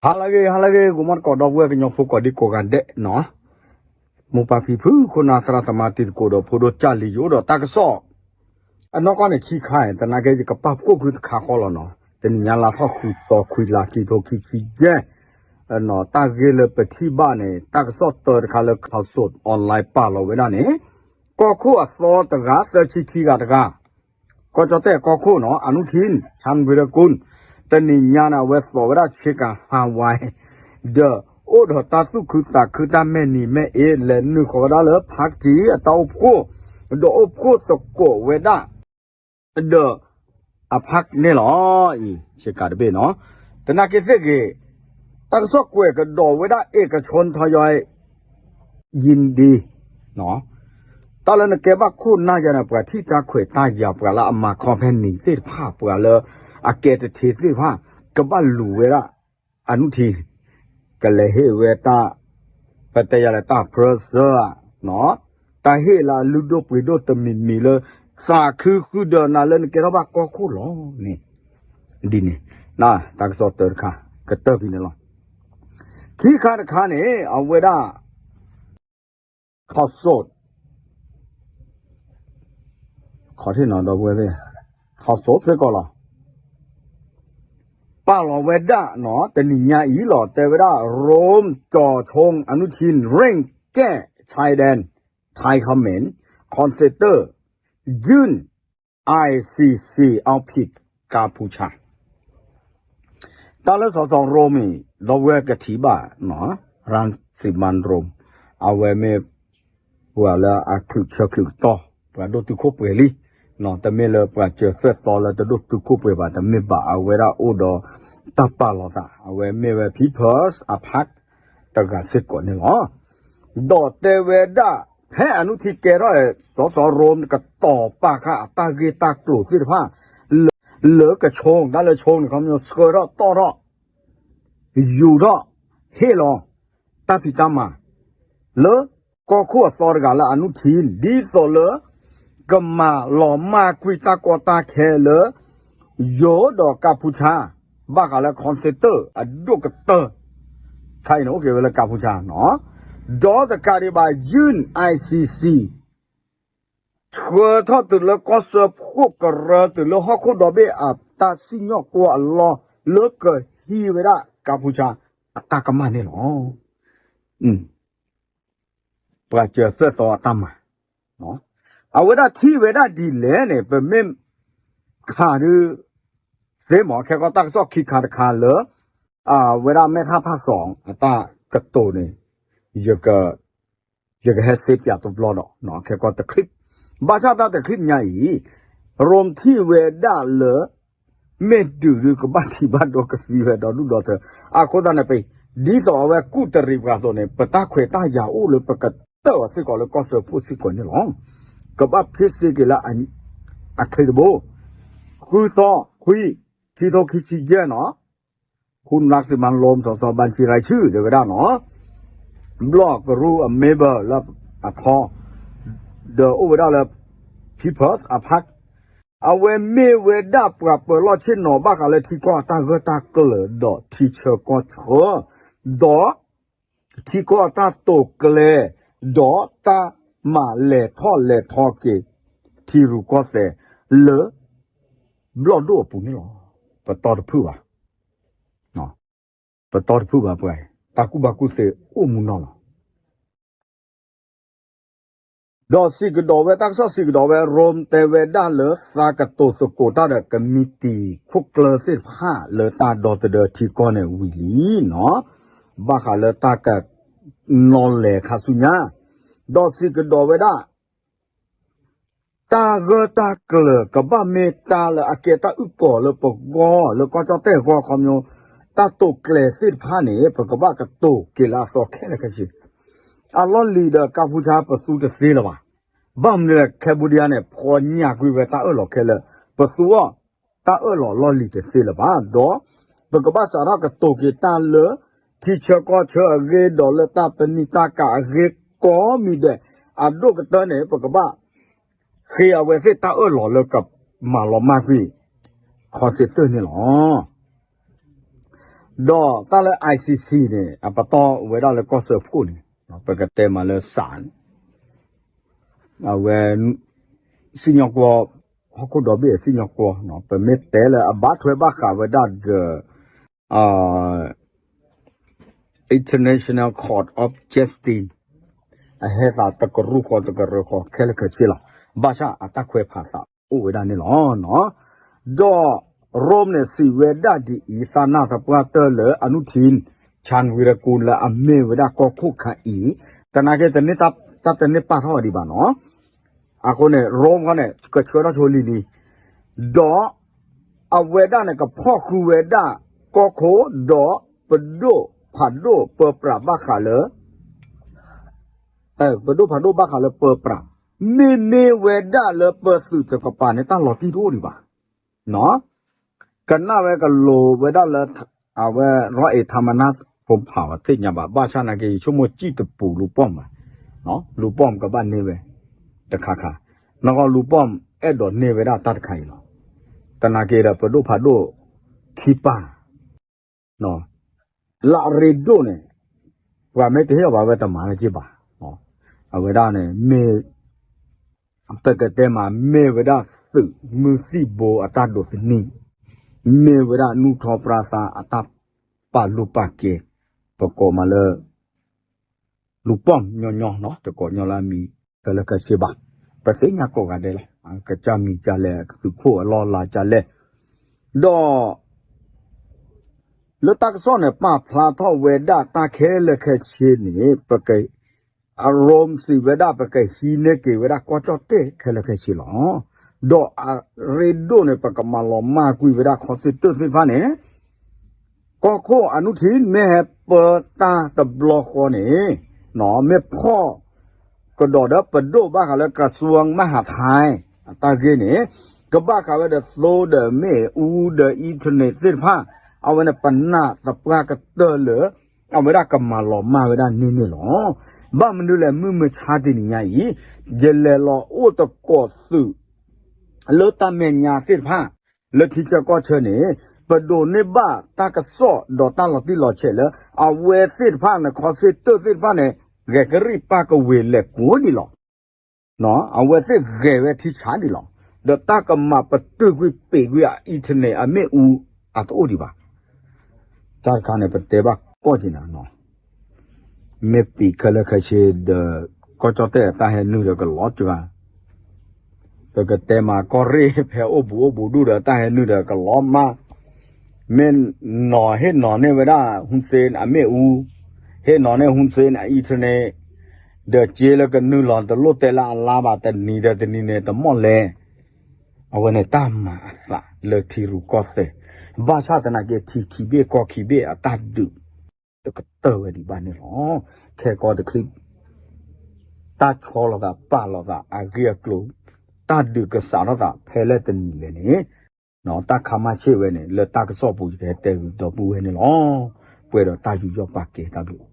ဟါလၢအဂ့ၤ ဟါလၢအဂ့ၤ ဂီၤမီၢ်သကိး ဒီပုၢ်ဝဲၢ်ကညီဖိကိးဒံကိးဂၤဒဲးနီၤ, မိၢ်ပၢ်ဖံဖု ခိၣ်နၢ်သရၣ်သမါ တံၤသကိးဒီးဖိဒိၣ်ကၢ်လံၤ ယအိၣ်ဒီးတၢ်ကစီၣ် အနီၢ်ကီၢ်န့ၣ်ခံခါ သနာ်က့ ယကပာ်ဖှိၣ်ကွံာ်တခါဃီလီၤနီၤ, တနံၤညါလါထီၣ်ဃုသီ ခွံလါ ခံထိခံဆံယဲၢ် တၢ်ဂ့ၢ်လၢပထံၣ်ဘၣ်န့ၣ် တၢ်ကစီၣ်တၢတခါလၢ Khaosod Online ပာ်လီၤဝဲဒၣ်န့ၣ် ကီၢ်ခိၣ်အသီတဂၤ သၢဆံခံဂၤတဂၤ ကီၢ်ကၠီၣ်တဲၣ်ကီၢ်ခိၣ်နီၤ အနုထိန်း ချန်ဝီရကူၣ် တနံၤညါန့ၣ် အဝဲသိးဝဲဒၣ် ဆ့ကၤဟးဝဲ ဒီးအိၣ်ဒီးတၢ်သူၣ်ခုသးခု တၢ်မဲာ်နံၤမဲာ်အ့ လဲၤနုာ်ဃီၤဝဲဒၣ်လၢ ဖးကထံးအတၢ်အိၣ်ဖှိၣ် ဒီးအိၣ်ဖှိၣ်သကိးဝဲဒၣ် ဒီးအဖးန့ၣ်လီၤအံၤ ဆ့ကၤတဘ့ၣ်နီၤ, သနာ်က့သ့ၣ်ဂ့ၤ တၢ်ကစီၣ်ကွဲးကဒီးဝဲဒၣ် เอกชนทยอย ยินดี တၢ်လၢနကဲဘၣ်ခိၣ်နၢ်ယၤန့ၣ် ပှၤထံၣ်တၢ်ခွဲးတၢ်ယာ် ပှၤလၢအမၤ company သ့ၣ်တဖၣ် ပှၤလၢအကဲတထ့သ့ၣ်တဖၣ် ကဘၣ်လူၤဝဲဒၣ် အနုထိန်း ကလဲၤဟ့ၣ်ဝဲတၢ် ပတဲယၤလၢတၢ် pressure တၢ်ဟ့ၣ်လၢအလုၢ်ဒိၣ်ပှ့ၤဒိၣ်တမံၤမံၤလၢ သးခုဃုာ်ဒီးနၤလၢနကဲထီၣ်ဘၣ်ကီၢ်ခိၣ်လီၤန့ၣ် ဒ်န့ၣ် တၢ်ကစီၣ်တၢတခါ ကတၢၢ်ဖဲန့ၣ်လီၤ. ခံခါတခါန့ၣ် အဝဲဒၣ် ခီၣ်စိး ခီၣ်ထံနီၤဒီပုၢ်ဝဲၢ်သ့ၣ် ခီၣ်စိးစ့ၢ်ကီးလီၤ. ပာ်လီၤဝဲဒၣ်နီၤ တနံၤညါအံၤလီၤ တဲဝဲဒၣ် Rome จ่อชง อนุทิน เร่งแก้ชายแดน ไทยเขมร คอนเซนเตอร์ ยื่น ไอซีซี เอาผิดกัมพูชา တၢ်လၢစီၤစီၤရိမ့ၣ် ဒီပုၢ်ဝဲၢ်ကထံၣ်ဘၣ်နီၤ ရၢၣ်စံမၣ်ရိမ့ၣ် အဝဲမ့ၢ်ပှၤလၢအချုးဆၢချုးကတီၢ် ပှၤဒိၣ်တုာ်ခိၣ်ပှဲၤလံ, တမ့ၢ်လၢပှၤစၢၤသွဲၣ်သီလၢတဒိၣ်တုာ်ခိၣ်ပှဲၤဘၣ် တမ့ၢ်ဘၣ် အဝဲဒၣ်အိၣ်ဒီးတၢ်ပာ်လီၤသး အဝဲမ့ၢ်ဝဲ People's Party တဂၤစ့ၢ်ကီးန့ၣ်လီၤ. ဒီးတဲဝဲဒၣ် ဖဲအနုထိန်းကဲထီၣ် စီၤစီၤရိမ့ၣ် ကတီၤပာ်ဃာ်အတၢ်ဂ့ၢ်တၢ်ကျိၤသ့ၣ်တဖၣ် လၢကဆိ တၢ်လၢဆိန့ၣ် ခီပညီ ဆှၢထီၣ်တီၢ်ထီၣ် ယူၤထီၣ် ဟ့ၣ်လီၤ တၢ်ဖံးတၢ်မၤ လၢကီၢ်ခိၣ်အသီတဂၤလၢအနုထိန်း ဒ်သိးလၢ ကမၤလီၤမၢ်ကွံာ်တၢ်ကီတၢ်ခဲလၢ ယိၤဒီးကၢ်ဖူဆါ ဘၣ်ဃးလၢ call center အဒိၣ်ကတၢၢ် ခါအံၤန့ၣ် အိၣ်က့ၤဝဲလၢကၢ်ဖူဆါနီၤ ဒီးတကးဒံးဘၣ် ယုၢ် ICC ဆှၢထီၣ်တုၤလၢကီၢ်စၢဖှိၣ်ကရၢတုၤလၢဟီၣ်ခိၣ်ဒီဘ့ၣ်အတၢ်စံၣ်ညီၣ်ကွီၢ်အလီၢ် လၢကဟံးဝဲဒၣ်ကၢ်ဖူဆါအတၢ်ကမၣ်န့ၣ်လီၤ. ပှၤစၢၤသွဲၣ်သီအတၢ်မၤ အဝဲဒၣ်ထံၣ်ဝဲဒၣ်ဒ်လဲၣ်န့ၣ် ပမ့ၢ်ခးဒုး သ့မး ခဲကီတၢ်ကစီၣ်ခံခါတခါလၢ အဝဲဒၣ်မဲၢ်ထၣ်ဖၣ်စီၤအတၢ်ကတိၤန့ၣ် ယကဟဲစ့ပၠးတဘျီဒီး ခဲကီတ clip ဘၣ်ဆၣ်တၢ်တ clip ညါအံၤ ရိမ့်ထံၣ်ဝဲဒၣ်လၢ မ့ၢ်ဒုးဒုးကဘၣ်ထံးဘၣ်ဒိကသံဝဲဒီးဒူၣ်ဒီးထၢ အဃိသတးန့ၣ် ပ ဒ်သိးအဝဲကူၣ်တရံးပှၤအသိးန့ၣ် ပတၢ်ခွဲးတၢ်ယာ်အိၣ်လၢပကတၢၢ်အီၤစ့ၢ်ကီးလၢကီၢ်စၢဖှိၣ်စ့ၢ်ကီးန့ၣ်လီၤ. ကဘၣ်ဖ့စ့က့ၤလၢ အချ့တဘိ ဃုသီ ခွံ ခံထိခံဆံယဲၢ်နီၤ ခူနၢ်စံမၣ်လိၣ် စီၤစီၤဘၣ်ထံရၤဆူၣ် တဲဝဲဒၣ်နီၤ ဘျီၣ်ကရူၢ်အ member လၢအထီ ဒီးအိၣ်ဝဲဒၣ်လၢ People's Party အဝဲမ့ၢ်ဝဲဒၣ်ပှၤပၢၤလီၢ်ဆ့ၣ်နီၤဘၣ်ဃးလၢထံကီၢ်အတၢ်ဂၢၢ်တၢ်ကျၢၤ ဒီးထံဆၢကီၢ်ဆၢ ဒီး ထံကီၢ်အတၢ်တိာ်ကျဲၤ ဒီးတၢ်မၤလဲၤထီၣ်လဲၤထီက့ၤ ထံရူၢ်ကီၢ်သဲးလၢ ဘျီၣ်ဒိၣ်အပူၤန့ၣ်လီၤ. ပတီၢ်တဖုၣ်ဘၣ် ပတီၢ်တဖုၣ်ဘၣ်ပှၤ တၢ်ကူၣ်ဘၣ်ကူၣ်သ့အိၣ်မူနီၤလီၤ. ဒီးစံးကဒီးဝဲ တၢ်ကစီၣ်စံးကဒီးဝဲ ရိမ့်တဲဝဲဒၣ်လၢ သးကတိၤသကိးတၢ်ဒီးကမံးတံာ်ခိၣ်ကျၢၢ်သ့ၣ်တဖၣ်လၢတၢ်ဒီသဒၢထံကီၢ်န့ၣ်ဝံၤလံနီၤ ဘၣ်ဃးလၢတၢ်ကနီၤလဲၤခါဆူညါ ဒီးစံးကဒီးဝဲဒၣ် တၢ်ဂၢၢ်တၢ်ကျၢၤကဘၣ်မ့ၢ်တၢ်လၢအကဲတၢ်အုၣ်ကီၤလၢပဂီၢ် လၢကီၢ်ကၠီၣ်တဲၣ်အဂီၢ်ခီပညီ တၢ်တိာ်ကျဲၤသ့ၣ်တဖၣ်န့ၣ် ပကဘၣ်ကတိၤက့ၤလၢအသီခဲလၢာ်ခဲဆ့ အလီၢ်လံၤဒီးကၢ်ဖူဆါပသူတသ့လၢၤဘၣ်. ဘၣ်မနုၤလဲၣ် Cambodia န့ၣ် ဖီညၣ်ကွံာ်ဝဲတၢ်အၢၣ်လီၤခဲလၢာ် ပသူအီၤ တၢ်အၢၣ်လီၤလီၢ်လံၤတသ့လၢၤဘၣ်. ဒီးပကဘၣ်စးထီၣ်ကတိၤက့ၤတၢ်လၢ ထံဆၢကီၢ်ဆၢအဂ့ၢ် ဒီးလၢတၢ်ပနံာ်တၢ်ကၤအဂ့ၢ် ကိးမံၤဒဲး အဒိၣ်ကတၢၢ်န့ၣ် ပကဘၣ်ဃ့အဝဲသ့ၣ်တၢ်အၢၣ်လီၤလၢကမၤလီၤမၢ်ကွံာ် call center န့ၣ်လီၤ. ဒီးတၢ်လၢ I C C န့ၣ် အပတီၢ်ဝဲဒၣ်လၢကီၢ်စၢဖှိၣ်န့ၣ် ပကတဲမးလၢ စး အဝဲ စံၣ်ညီၣ်ကွီၢ် ဟီၣ်ခိၣ်ဒီဘ့ၣ်အစံၣ်ညီၣ်ကွီၢ် ပမ့ၢ်တဲလၢအဘၣ်ထွဲဘၣ်ဃးဝဲဒၣ်ဒီး International Court of Justice အဟဲသးတကရူၢ်ဃီတကရၢဃီခဲလၢာ်ခဲဆ့လီၤ. ဘၣ်ဆၣ်အတၢ်ခွဲးဖးသးအိၣ်ဝဲဒၣ်န့ၣ်လီၤ. ဒီး Rome န့ၣ်စံးဝဲဒၣ်ဒ်အံၤ သးနၢ်သပှၢ်တၢၢ်လၢအနုထံ Chan Weerasinghe လၢအမ့ၢ်ဝဲဒၣ်ကီၢ်ခိၣ်ခါအံၤ သနာ်က့ တၢ်တန့ၢ်ပာ်ထီၣ်ဒံးဘၣ်နီၤ. အဃိန့ၣ် Rome ခီန့ၣ် ကဆှၢထီၣ်ဆိလံလံ ဒီး အဝဲဒၣ်န့ၣ် ကဖီၣ်ဃုာ်ဝဲဒၣ် ကီၢ်ခိၣ် ဒီးပဒိၣ်ဖးဒိၣ်ပၢပြးဘၣ်ဃးလၢ ပဒိၣ်ဖးဒိၣ်ဘၣ်ဃးလၢပၢပြး မ့မ့ၢ်ဝဲဒၣ်လၢပၢသုးတကပၤန့ၣ် တၢ်လီၤတံၢ်တအိၣ်ဒံးဘၣ်. ကနၣ်ဝဲကလိၤဝဲဒၣ်လၢ အဝဲ ရီအ့းထါမနၢ်ဖိဖးဝဲသ့ၣ်ညါဘၣ် ဘၣ်ဆၣ်နာ်က့ ယဆိကမိၣ်စံၣ်တပူၤလူၤပိာ်မး လူၤပိာ်မးကဘၣ်န့ၢ်ဝဲ တခါခါ နဂီၢ်လူၤပိာ်မး အဲၣ်ဒိးန့ၢ်ဝဲဒၣ်တၢ်တခါအံၤလီၤ. သနာ်က့ဒီး ပဒိၣ်ဖးဒိၣ်ခံပၤ လၢအရ့ဒိၣ်န့ၣ် ပှၤမ့ၢ်တဟ့ၣ်အီၤဘၣ်ဝဲတမၤဝဲက့ဘၣ်. အဝဲဒၣ်န့ၣ် မ့ၢ် ပကတဲမး မ့ၢ်ဝဲဒၣ်သုးမုၢ်သံၣ်ဘိအတၢ်ဒိးသန့ၤ, မ့ၢ်ဝဲဒၣ်နူၢ်ထီၣ်ပြါသါအတၢ်ပာ်လိၣ်ပာ်ကဲ, ပကိးမးလၢ လူၤပိာ်ညီညီနီၤ တကိးညီလၢအမံၤခဲလၢာ်ခဲဆ့ဘၣ်. ပသ့ၣ်ညါကိးဂၤဒဲးလီၤ. ကစၢ်မံၤကလဲၣ် သုးခိၣ်အလီၢ်လၤကလဲၣ်, ဒီး လၢတၢ်ကစီၣ်န့ၣ် ပာ်ဖျါထီၣ်ဝဲဒၣ်တၢ်ခဲလၢာ်ခဲဆ့န့ၣ် ပက အရိၣ်စံးဝဲဒၣ် ပကဟံးန့ၢ်က့ၤဝဲဒၣ်ကီၢ်ကၠီၣ်တဲၣ်ခဲလၢာ်ခဲဆ့လီၤ. ဒီးအရ့ဒိၣ်န့ၣ် ပကမၤလီၤမၢ်ကွံာ်ဝဲဒၣ်ခီၣ်စ့တၢၣ်သ့ၣ်တဖၣ်န့ၣ် ကီၢ်ခိၣ်အနုထံၣ် မ့ၢ်ဟဲပၢတၢ်တဘျီဃီန့ၣ် မ့ၢ်ဖီၣ်ကဒီးဒီးပဒိၣ်ဘၣ်ဃးလၢ ကရၢၡူဝ်းမၤဟးထၢၣ် အတၢ်ဂ့ၢ်န့ၣ် ကဘၣ်ဃးဝဲဒီးသိဒီးမ့ၣ်အူဒီး internet သ့ၣ်တဖၣ် အဝဲန့ၣ်ပနာ်သပှၢ်ကတၢၢ်လၢ အဝဲဒၣ်ကမၤလီၤမၢ်ဝဲဒၣ်န့ၣ်န့ၣ်လီၤ. ဘၣ်မနုၤလဲၣ် မုၢ်မဆါတနံၤညါအံၤ ယလဲၤလီၤအိၣ်သကိးသုး လၢတၢ်မဲာ်ညါသ့ၣ်တဖၣ် လၢထံဆၢကီၢ်ဆၢန့ၣ် ပဒိးန့ၢ်ဘၣ်တၢ်ကစီၣ်ဒီးတၢ်လီၤတံၢ်လီၤဆဲးလၢ အဝဲသ့ၣ်တဖၣ်န့ၣ် ခီၣ်စ့တၢၣ်သ့ၣ်တဖၣ်န့ၣ် ဂဲၤကရံၣ်ပာ်ကဝ့ၤလဲၤကိးဒံးလီၤ. အဝဲသ့ၣ်ဂဲၤဝဲထံဆးဒံးလီၤ. ဒီးတၢ်ကမၤပတုာ်ကွံာ်ပံာ်ကွံာ်အ internet အမ့ၣ်အူ အတအိၣ်ဒံးဘၣ်. တၢ်တခါန့ၣ် ပတဲဘၣ်ကီၢ်က့ၤနၤနီၤ မ့ၢ်ပံာ်ခဲလၢာ်ခဲဆ့ဒီး ကီၢ်ကၠီၣ်တဲၣ်အတၢ်ဟဲနုာ်ဒီးကလီၤစှၤ, ပကတဲမးကီၢ်ရ့ၣ်ဖဲအိၣ်ဘူးအိၣ်ဘူးဒူၣ်ဒီးတၢ်ဟဲနုာ်ဒီးကလီၤမၢ်, မ့ၢ်နီၤဟ့ၣ်နီၤန့ၢ်ဝဲဒၣ် Hun Sen အမ့ၣ်အူ, ဟ့ၣ်နီၤန့ၢ် Hun Sen အ internet ဒီးစ့လၢကနုာ်လီၤတလိၣ်တဲလၢအလါဘၣ် တနံၤဒီးတနံၤန့ၣ် တမီၢ်လဲၤ, အဝဲန့ၣ်တၢ်မၤအသးလၢထံရူၢ်ကီၢ်သဲး, ဘၣ်ဆၣ်သနာ်က့ထံခံဘ့ၣ်ကီၢ်ခံဘ့ၣ်အတၢ်ဒုး တကတၢၢ်ဝဲဒံးဘၣ်န့ၣ်လီၤ. ခဲကီတချံး တၢ်ဆီလိာ်သးပာ်လိာ်သးအဂ့ၢ်အကျိၤ, တၢ်ဒုးကစးထီၣ်သးဖဲလဲၣ်တနံၤလဲၣ်န့ၣ်, တၢ်ခါမါဆ့ၣ်ဝဲန့ၣ် လၢတၢ်ကစီၣ်ပူၤယကဟဲတဲဂုာ်ဒီပုၢ်ဝဲၢ်န့ၣ်လီၤ. ပှဲၤဒီးတၢ်ယူးယီၣ်ပာ်ကဲတၢ်ဘျုး